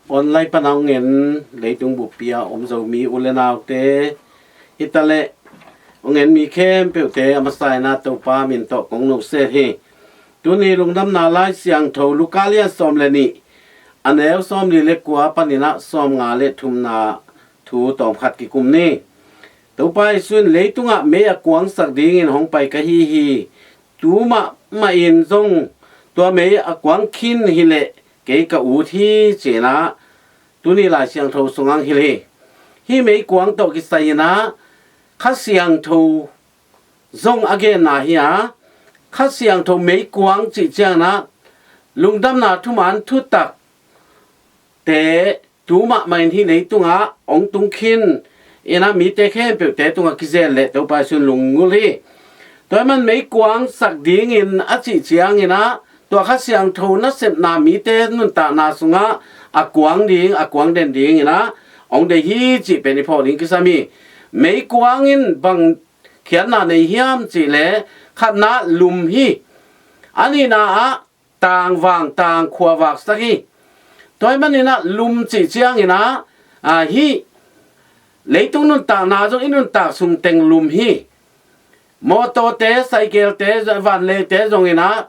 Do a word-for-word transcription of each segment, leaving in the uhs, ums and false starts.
Online pana hong en leitung buppi a om Zomi u le naute, hi taleh hong en mi khempeuhte a masa in ah Topa min tawh kong nusia hi. Tuni Lungdamna Lai Siangtho Luka lian sawm le nih, a neu sawmli le kua panin ah sawmnga le thumna thu tawmkhat kikum ni. Topa Jesu in, "Leitungah mei a kuangsak dingin hong pai ka hi hi. Tu mahmah in zong tua mei a kuang khin hileh kei ka ut hi," ci-in ah tuni Lai Siangtho sungah hong hilh hi. Hih meikuang tawh kisai-in ah Kha Siangtho zong a genna hi a, Kha Siangtho meikuang cih ciangin ah lungdamna thuman thutakte tu mahmah in hih leitungah hong tung khin in ah mite khempeuhte tungah kizel leh Topa Jesu in lunggulh hi. Tua ahih man meikuang sak dingin a cih ciangin ah tua Kha Siangtho nasepna mite nuntakna sungah a kuang ding, a kuang den dingin ah hong deih hi cih pen i phawk ding kisam hi. Meikuang in bang khiatna nei hiam cih leh, khatna lum hi. A nihna ah tangvang, tangkhua vaksak hi. Tua ahih manin ah lum cih ciangin ah, a, hih leitung nuntakna zong i nuntak sung teng lum hi. Mawtawte, saikelte, vanleite zongin ah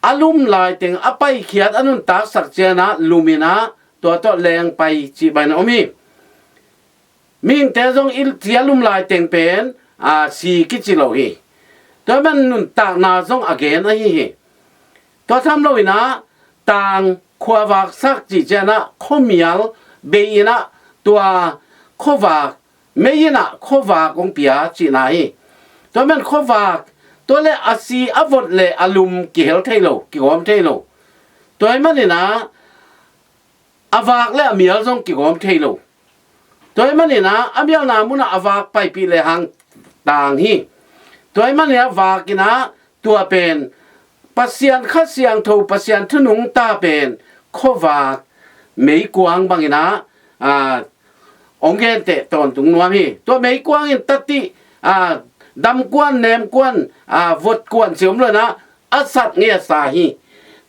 a lum laiteng a paikhiat a nuntaksak ciangin ah lum in ah tua tawh leng pai cih bangin a om hi. Mihingte zong i ci a lum laiteng pen, a, si kici lo hi. Tua ahih man nuntakna zong a gen ahi hi. Tua tham loin ah tangkhua vaksak cih ciangin ah khuamial bei in ah tua khuavak, mei in ah khuavak hong pia cihna hi. Tua ahih man khuavak, tua leh a si a vot leh a lum kihel thei lo, kigawm thei lo. Tua ahih manin ah a vak le a mial zong kigawm thei lo. Tua ahih manin ah a mialna munah a vak paipih lehang tang hi. Tua ahih manin ah vak in ah tua pen Pasian Kha Siangtho, Pasian thu nungta pen khuavak meikuang bangin ah, a, hong genteh tawntung nuam hi. Tua meikuang in tatih, a, damkuan, nemkuan, a, votkuan ci om lo in ah a sat ngei a sa hi.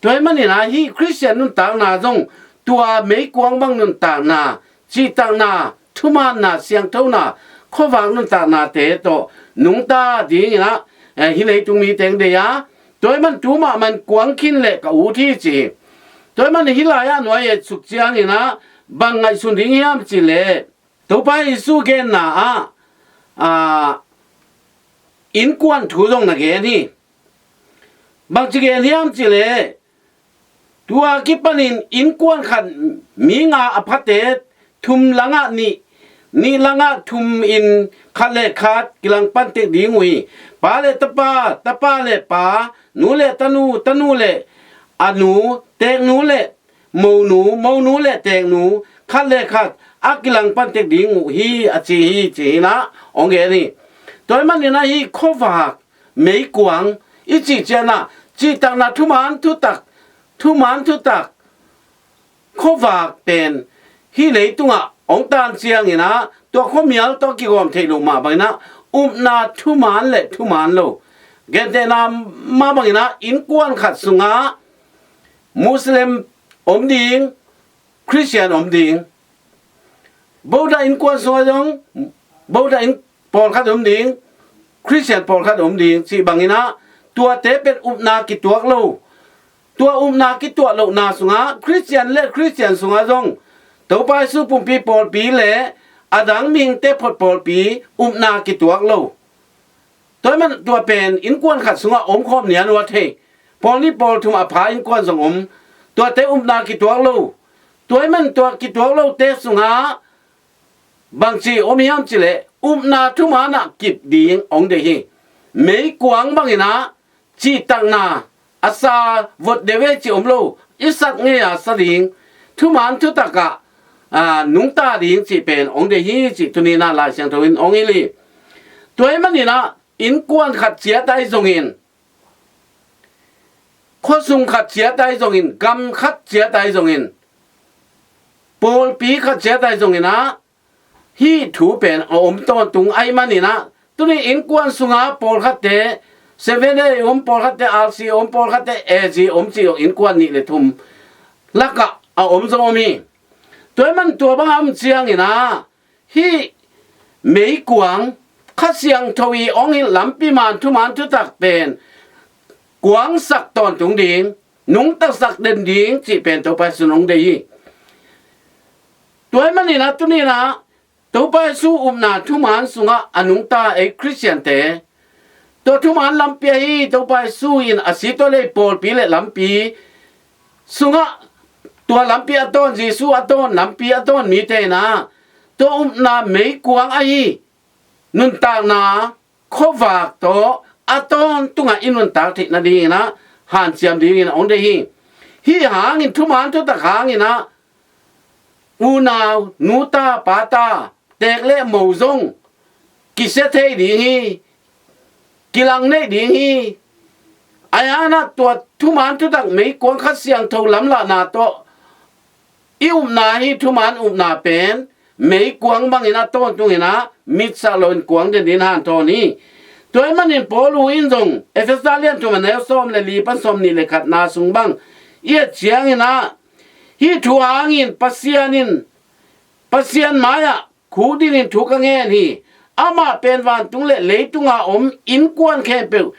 Tua ahih manin ah hih Khristian nuntakna zong tua meikuang bang nuntakna, cihtakna, thumaanna, siangthona, khuavak nuntaknate tawh nungta dingin ah, eh, hih leitung mite hong deih a, tua ahih man tu mahmah in kuang khin leh ka ut hi ci hi. Tua ahih man hih lai-ah nuai et suk ciangin ah bang ngaihsun ding hiam cih leh, Topa Jesu genna ah, a, innkuan thu zong na gen hi. Bangci gen hiam cih leh, tua kipanin innkuan khat mi nga a phate thum langah nih, nih langah thum in khat le khat kilangpan tek ding uh hi. Pa le tapa, tapa le pa, nu le tanu, tanu le a nu, teeknu le monu, monu le teeknu, khat le khat a kilangpan tek ding uh hi, a ci hi, ci hi in ah hong gen hi. Tua ahih manin ah hih khuavak meikuang i cih ciangin ah cihtakna thuman thutak, thuman thutak khuavak pen hih leitungah hong tan ciangin ah tua khuamial tawh kigawm theih loh mah bangin ah upna thuman le thuman lo. Gentehna mah bangin ah innkuan khat sungah Muslim om ding, Khristian om ding, Buddha innkuan sungah zong Buddha inn pawlkhat om ding, Khristian pawlkhat om ding cih bangin ah tuate pen upna kituak lo. Tua upna kituak lohna sungah Khristian le Khristian sungah zong Topa Jesu pumpi pawlpi le a dang mihingte phot pawlpi upna kituak lo. Tua ahih man tua pen innkuan khat sungah omkhawm nia nuam thei. Pawl nih pawl thum a pha innkuan zong om. Tuate upna kituak lo. Tua ahih man tua kituak lote sungah bangci om hiam cih leh upna thuman ah kip ding hong deih hi. Meikuang bangin ah cihtakna a sa vot deuh e cih om lo. I sat ngei a sa ding, thuman thutak ah, a, nungta ding cih pen hong deih hi cih tuni in ah Lai Siangtho in hong hilh hi. Tua ahih manin ah innkuan khat ciat ahi zongin, khuasung khat ciat ahi zongin, gam khat ciat ahi zongin, pawlpi khat ciat ahi zongin ah hih thu pen a om tawntung ahih manin ah tuni innkuan sungah pawlkhatte Seven Day om, pawlkhatte R C om, pawlkhatte A G om cih innkuan nih le thum lakah a om zong om hi. Tua ahih man tua bang a om ciangin ah hih meikuang Kha Siangtho i ong in lampi man thuman thutak pen kuangsak tawntung ding, nungtasak den ding cih pen Topa Jesu in ong deih hi. Tua ahih manin ah tuni-in ah Topa Jesu upna thuman sungah a nungta ei Khristiante, tua thuman lampi ahi Topa Jesu in a si tawh lei pawlpi le lampi sungah tua lampi a tawn, Jesu a tawn, lampi a tawn mite in ah tua upna meikuang ahi nuntakna khuavak tawh a tawntungah i nuntak theih nadingin ah hanciam dingin ong deih hi. Hih hangin thuman thutak hangin ah unau, nuta, pata, teek le mo zong kisia thei ding hi, kilang neih ding hi. Ahi hangin ah tua thuman thutak meikuang Kha Siangtho lamlahna tawh i upna hi, thuman upna pen meikuang bangin a tawntungin ah mitsak loin kuang den dingin hanthawn hi. Tua ahih manin Paul in zong Efesa lian thum a neu sawm le li pan sawmnih le khatna sung bang i et ciangin ah, hih thu hangin Pasian in, Pasian mai-ah khukdinin thu ka ngen hi. Amah pen vantung le leitunga om innkuan khempeuh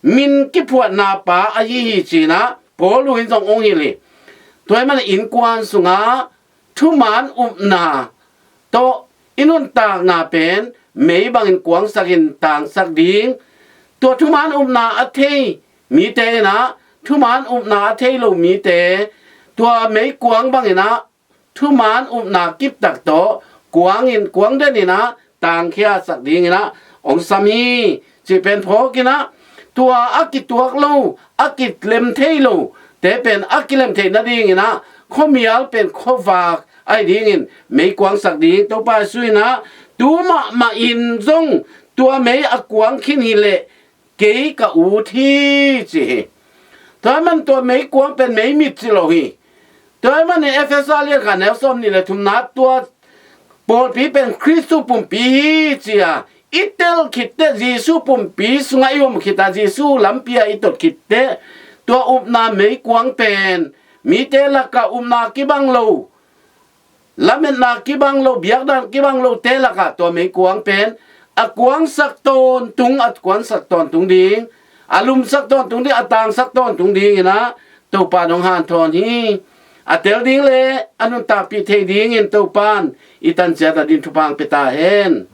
min kiphuatna pa ahi hi, ci-in ah Paul in zong ong hilh hi. Tua ahih manin innkuan sungah thuman upna tawh i nuntakna pen mei bangin kuangsakin tangsak ding. Tua thuman upna a thei mite in ah, thuman upna a thei lo mite tua meikuang bangin ah thuman upna kiptak tawh kuangin, kuang denin ah tangkhiasak dingin ah ong sam hi, cih pen phawkin ah, tua a kituak lo, a kilem thei lo te pen a kilem theih nadingin ah khuamial pen khuavak ahi dingin meikuangsak ding. Topa Jesu in ah tu mahmah in zong tua mei a kuang khin hileh kei ka ut hi, ci hi. Tua ahih man tua meikuang pen meimit ci lo hi. Tua ahih manin Efesa lian khat neu sawmnih le thumna, tua pawlpi pen Khristu pumpi hi, ci-a i tel khitteh, Jesu pumpi sungah i om khit a, Jesu lampi-a i tot khitteh, tua upna meikuang pen mite lakah upna kibang lo, lametna kibang lo, biakdan kibang lote lakah tua meikuang pen a kuangsak tawntung, a kuangsak tawntung ding, a lumsak tawntung ding, a tangsak tawntung dingin ah Topa in ong hanthawn hi. A tel ding le a nuntakpih thei dingin Topa in i tan ciat a ding thupha ong pia ta hen.